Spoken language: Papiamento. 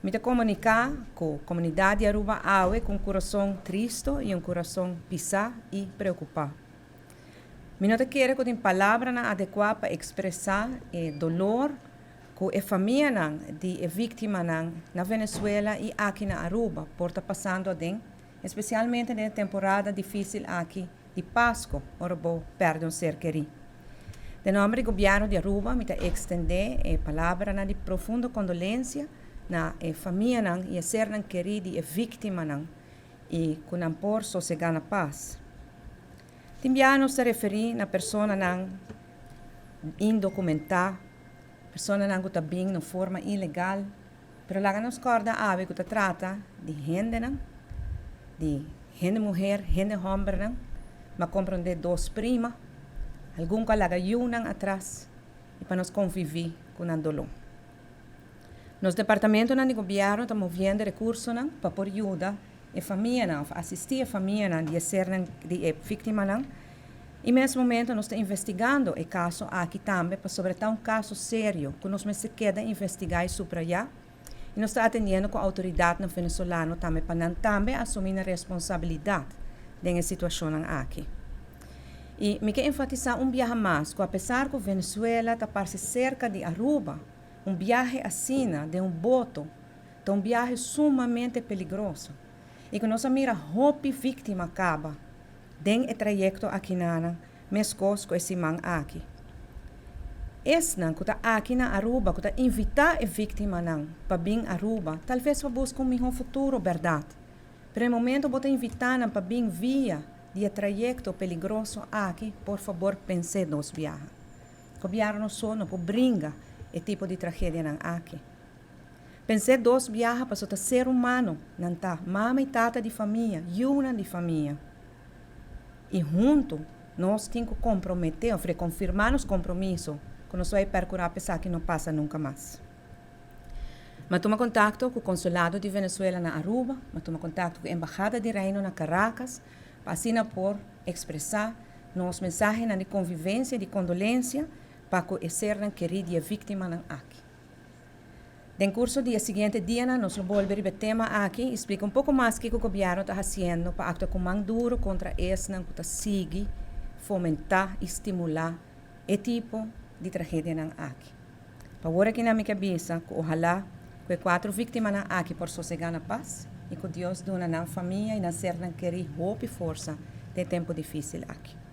Mi ta comunica cu comunidad di Aruba awe cu un curason tristo y un curason pisa y preocupa. Mi no ta kere cu tin palabranan adecua pa expresa e dolor cu e famianan di e victimanan na Venezuela y aki na Aruba por ta pasando aden, especialmente den e temporada dificil aki di Pasco ora bo perde un ser keri. Den nomber di Gobierno di Aruba mi ta extende e palabranan di profundo condolencia na e famianan y e sernan keri di e victimanan y cu nan por sosega na paz. Tin biaha nos ta referi na personanan indocumenta, personanan cu ta bin na forma ilegal, Pero laga nos corda awe cu ta trata di hendenan, di hende muher, hende hombernan, ma comprende dos prima, algun cu a laga yiunan atras y pa nos convivi cu nan dolor. Nos departamentonan di gobierno ta moviendo recursonan pa por yuda e famianan of asisti e famianan di e sernan di e victimanan y mes momento nos ta investigando e caso aki tambe pasobra ta un caso serio cu nos mester keda investiga y subraya y nos ta atendiendo cu autoridadnan venezolano tambe pa nan tambe asumi nan responsabilidad den e situacionnan aki. Y mi ke enfatisa un biaha mas cu apesar cu Venezuela ta parce cerca di Aruba, un biahe asina den un boto Ta un biahe sumamente peligroso y cu nos a mira hopi victima caba den e trayecto akinanan mescos cu e siman aki. Esnan cu ta aki na Aruba cu ta invita e victimanan pa bin Aruba talves pa busca un miho futuro, berdad, pero e momento bo ta invita nan pa bin via di e trayecto peligroso aki por fabor pense dos biaha. Gobierno so no por bringa e tipo di tragedianan aki. Pens'é dos biaha paso ta ser humano nan ta, mama i tata di famia, yunan di famia. I huntu nos tin ku komprometé òf rekonfirmá nos kompromiso ku nos bai pèrkurá pa esaki no pasa nunka mas. Mi a tuma kontakto ku Konsulado di Venezuela na Aruba, mi a tuma kontakto ku Embahada di Reino na Caracas pa asina por ekspresá nos mensahenan di konvivensia i di kondolensia pa ku e sernan kerí di e víktimanan aki. Den curso di e siguiente dianan nos lo bolbe riba e tema aki y splica un poco mas kico gobierno ta haciendo pa actua cu man duro contra esnan cu ta sigui fomenta y stimula e tipo di tragedianan aki. Pa awor aki nan mi ke bisa cu ohala cu e cuatro victimanan aki por sosega na paz y cu Dios duna nan famia y nan sernan keri hopi forsa den e tempo dificil aki.